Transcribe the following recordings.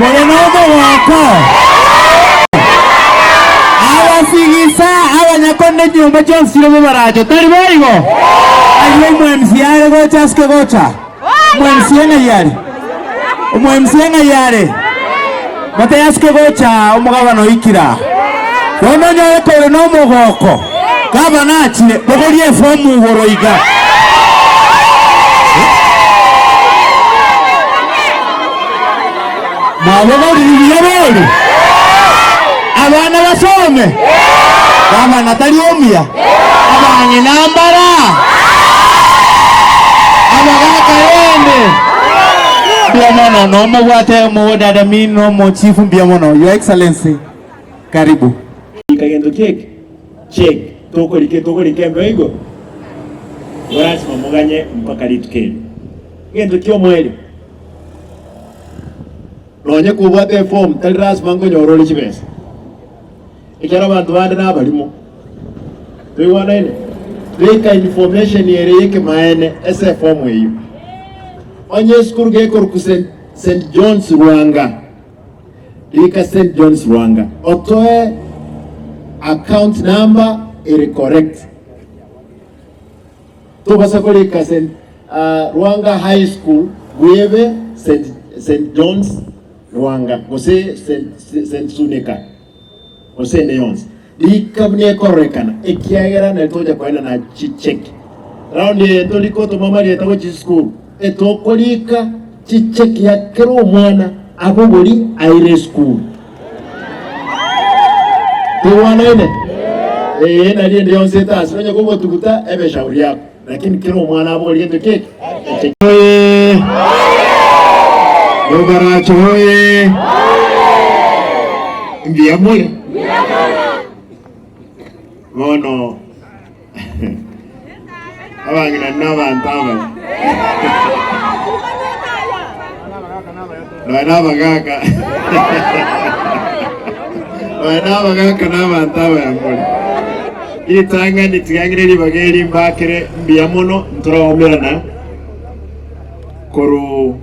More nomogoko? Abasigisa, abanyakoni ne chinyomba chionsi chire bobaracho, tari boigo? Ayio omo-MC are gocha asike gocha. Omo-MC ng'ai are? Omo-MC ng'ai are? Motebe asike gocha omogabana oikire aa. Bono onyore kore nomogoko, gavana achire, bogoria efomu igoro iga. Mwabogoriri buya bori? Abana basome? Gavana tari omuya? Abang'ina mbara? Abagaka rende? Mbuya mono, nomobwate omodada mino omochifu mbuya mono. Your Excellency, karibu. Rika gento ki'eke cheki tokorika tokorika embeo igoro, igo lasima moganye mpaka rituko erio. Egento ki'omoerio, nonye kobwate eform tari lasima nkonyora ore chibesa, ekiagera abanto bande nabarimo. Toigwanaine? Beka information ere y'ekemaene ase eform eyio. Onye esukuru gekorokwa St. St. John's Rwanga, Rika St John's Rwanga otoe account number ere correct. Tobasa korika St Rwanga High School bwebe St St John's Rwanga gose St St Suneka gose ende yonsi. Rika buna ekororekana ekiagera nari togocha koenana chicheki. Round eye tori kotoma amarieta gochia chisukuru etokorika chicheki ya kera omwana abogori aire esukuru. Toigwanaine? Ee nari ende yonsi etasi onye kogotuguta ebe shauri yako lakini kera omwana abogori gento ki eke? Echeki. Oye! Bobaracho oye! Mbuya more? Bono abang'ina nabanto abaya nonya nabagaka nonya nabagaka nabanto abaya more. Ritang'ani tiga ng'ire ribaga eri mbakere mbuya mono ntoraomerana korwa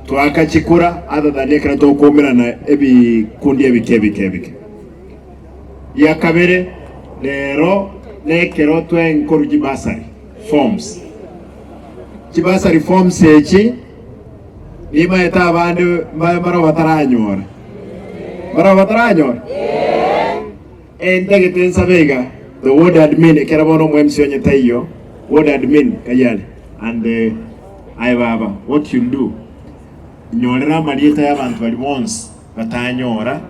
twaka chikura other than ekero tokoumerana ebikundi ebike ebike ebike. Ria kabere, rero nekero twenkorwa chibursary forms. Chibursary forms echi nimaete abande mbabe mbarabwo bataranyora. Mbarabwo bataranyora? Eh, ntagete nsabe iga, the ward admin ekero bono omo MC onye taiyo, ward admin kayare and aye baba what you'll do, nyorera amarieta ya abanto baria bonsi batanyora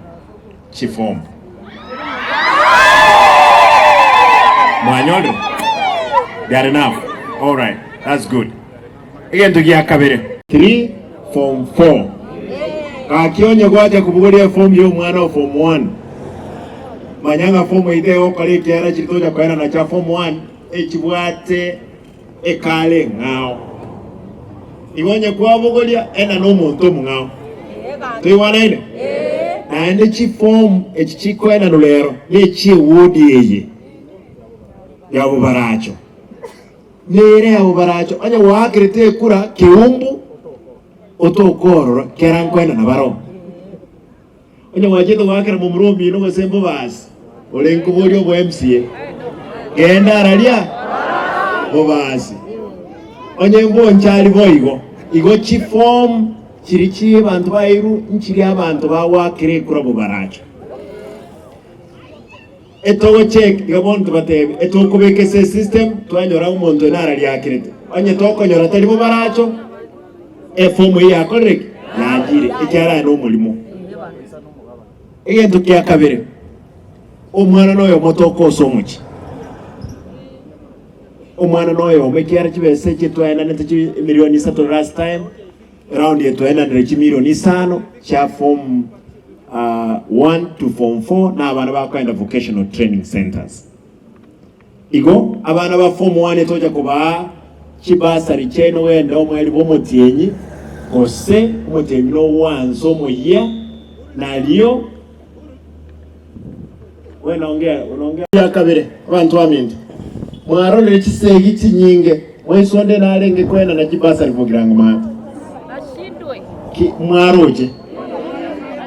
chiform. Mwanyorire? They are enough. All right, that's good. Egento gia kabere. 3 form 4. Gaki onye gwacha kobogoria eform ya omwana o form 1 manya ng'a form eyio tegokora ekiagera chiri tocha koenana chia form 1 echibwate ekare eng'ao. Igo onye kwabogoria ena nomonto omong'ao. Toigwanaine? Naende chiform echi chikoenanwa rero nechi'ewodi eye ya bobaracho. Nere ya bobaracho onye gwaakerete ekura keumbu otokorora kera nkoenana barobwo. Onye gwachete goakera momura omino gose mbobasi, ore nkoboria obo MCA, genda araria bobasi. Onye mbonchari boigo, igo chiform chiri chi'ebanto bairwe nchiri abanto bagoakera ekura bobaracho. Etogocheck iga bono tobatebi, etokobeka ase esystem twanyora omonto oyo narariakerete. Onye tokonyora tari bobaracho, eform eyio yakorire ki? Yachire, ekiagera aye nomorimo. Egento kia kabere, omwana noyomo tokosa omochie. Omwana noyomo ekiagera chibesa echi twaenanete chi emilioni isato last time, Eround eye twaenanire chimilioni isano chia form 1 to form 4 na abana bakoenda vocational training centers. Igo abana ba form 1 tocha kobaa chibursary chiaino ogende omoerio bwa omotienyi gose omotienyi buna ogwansa omoyia nario we nongea nongea ya kabere abanto baminto mwarorire chisegi chinyinge Mwaiswa onde narenge koenana chibasari bogirango maate. Ki mwaroche?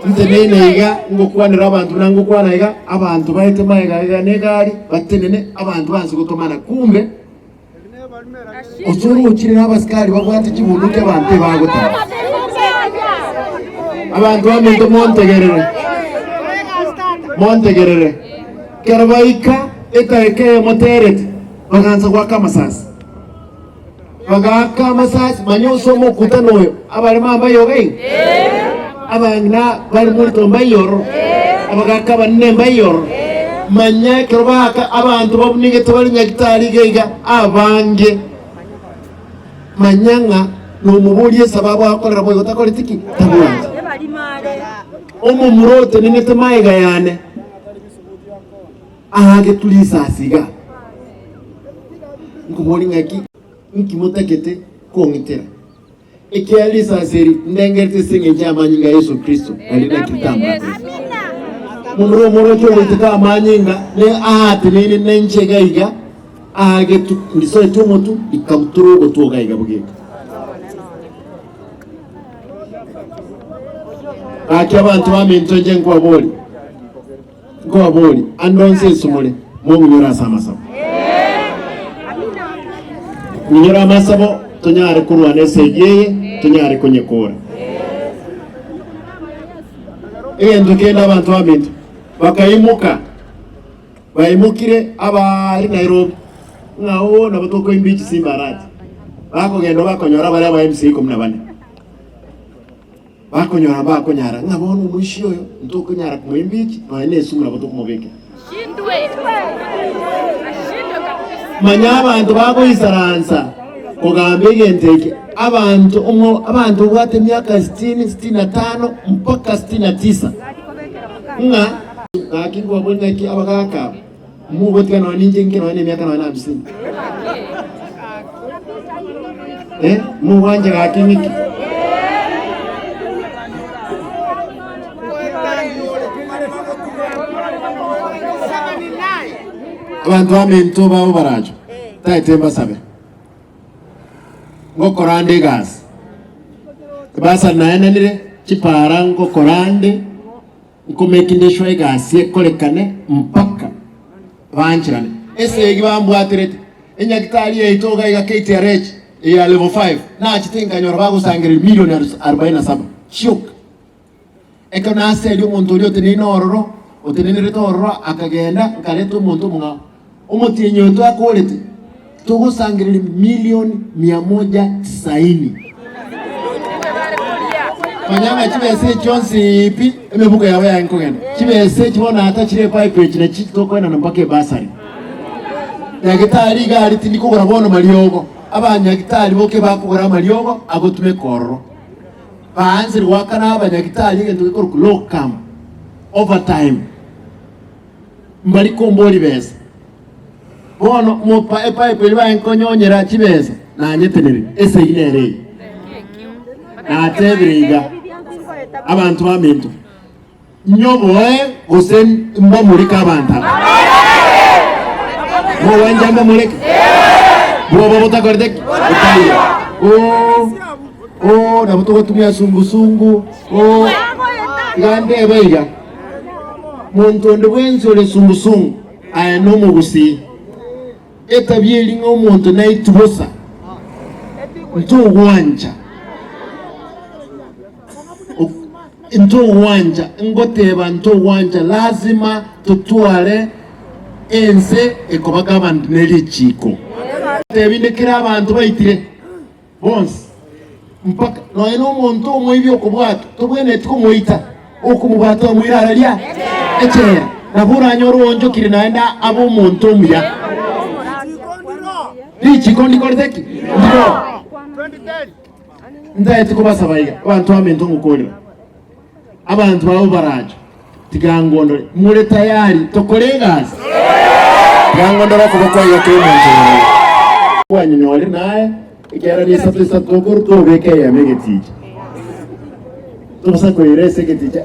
Nteneine iga ngokwanera abanto buna ngokwana iga, abanto baete magega iga na egari, batenene, abanto banse gotomana. Kumbe osoro ochire na abasikari babwate chibunduki abanto ebagotama. Abanto baminto montegerere, montegerere. Kero baika etaika eyemo tereti, bagansa goaka amasasi. Bagaaka amasasi, manya ase omokutano oyo abarema mbayoga iga, abang'ina bare morito mbaiyo ororo, abagaaka abanene mbaiyo ororo. Manya ekero baaka abanto babunigete bare nyagitari iga iga abange, manya ng'a nomoborie esababu agokorera boigo takoreti ki? Tabwati. Omomura otenenete magega yane Aagetwe risasi iga, nkoboria ng'aki, Inki motagete kong'itera? Ekiagera risasi eri ndengerete ase engencho y'amanyinga a Yeso Kristo, nario naki ritambaterete. Momura omoroche ogoiteka amanyinga ne aateneine nenche iga iga, aagetwe ndisoete omotwe, rikabutora ogotwe iga iga bogeka. Gaki abanto baminto inche nkobaboria. Nkobaboria, ande onsi ase more, mong'inyore ase amasabo. Ng'inyore amasabo, tonyare korwana esegi eye, tonyare konyekora. Egento kende abanto baminto bakaimoka, baimokire abaare Nairobi, ng'a oo nabo tokoimba chisimbarati, bakogenda bakonyora bare aba MCA ikomi na bane. Bakonyora mbakonyara ng'a bono omoisia oyo ntokonyara komoimbichi nonya nesumu nabo tokomobekera. Manya abanto bagoisaransa kogamba egento eke, abanto omo abanto babwate emiaka sitini, sitini na tano mpaka sitini na tisa ng'a gaki nkobabori naki abagaka aba mogotiga nonya ninche nke nonya na emiaka nonya na hamsini Eh, mogwancha gaki ng'iki? Abanto baminto babo baracho, taete mbasabe. Ngokora ande egasi. Ebasari naenanire, chipara ngokora ande. Nkomekinde sure egasi ekorekane mpaka bancherane. Esegi bambwaterete enyagitari yaito iga iga KTRH eya level 5 nachete nkanyora bagosangereria milioni arobaini na saba chioka. Ekero naseria omonto oria oteneine ororo otenenerete ororo akagenda nkareta omonto omong'ao omotienyi oyo twakorete Togosangereria milioni mia moja tisaini. Manya ng'a chibesa echi chionsi pi emebuko yabo yaye nkogenda. Chibesa echi bono ata chire epipe echi nachi tokoenana mpaka ebasari. Nyagetari iga aria tindi kogora bono mariogo. Abanyagitari boka ebakogora amariogo agotumeka ororo. Baansire goakana abanyagitari egento gekorokwa locum, overtime. Mbari komboria besa. Bono mopa epaipo eria baye nkonyonyera chibesa, nanyetenenire. Esegi nere eye. Natebire iga, Abanto baminto, nyoboe gose mbamureke abanto aba? Mogwancha mbamureke? Bwoba botakorete ki? Botaiyo. Oo, oo, nabo togotumia sungusungu, oo, iga ndebe iga. Monto onde bwensi ore sungusungu, Aye nomogusii, etabia eria ng'a omonto naitwe bosa, ntogwancha, ntogwancha, ngoteba ntogwancha, lazima totware ense ekoba governed ne richiko. Tebi inde kera abanto baitire bonsi mpaka nonya na omonto omoibi okobwatwa tobwenereti komoita, okomobwata omoire araria echela, nabo oranyore oonchokire naende abe omonto omuya. Richiko ndikorete ki? Ndiro. Ntaeti kobasaba iga, abanto baminto ngokorera, abanto babo barache, tiga ngondore, more tayari tokore egasi? Tiga ngondore okoboko iga kera omonto ore. Kwanyenyorire naye, ekiagera nesato isato tokorwa tobeke eyemo egeticha. Tobosa koira ase egeticha.